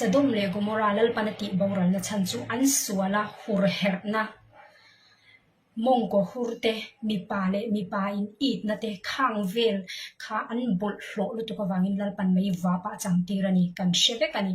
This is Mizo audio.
Sodom leh Gomorrah Lalpan a tih boralna chhan chu an suala hur herhna, mawngkaw hur te, mipa leh mipa in itna te khang vel kha an bawlhhlawh lutuk avangin Lalpan mei vapah a changtir a ni, kan hre vek a ni.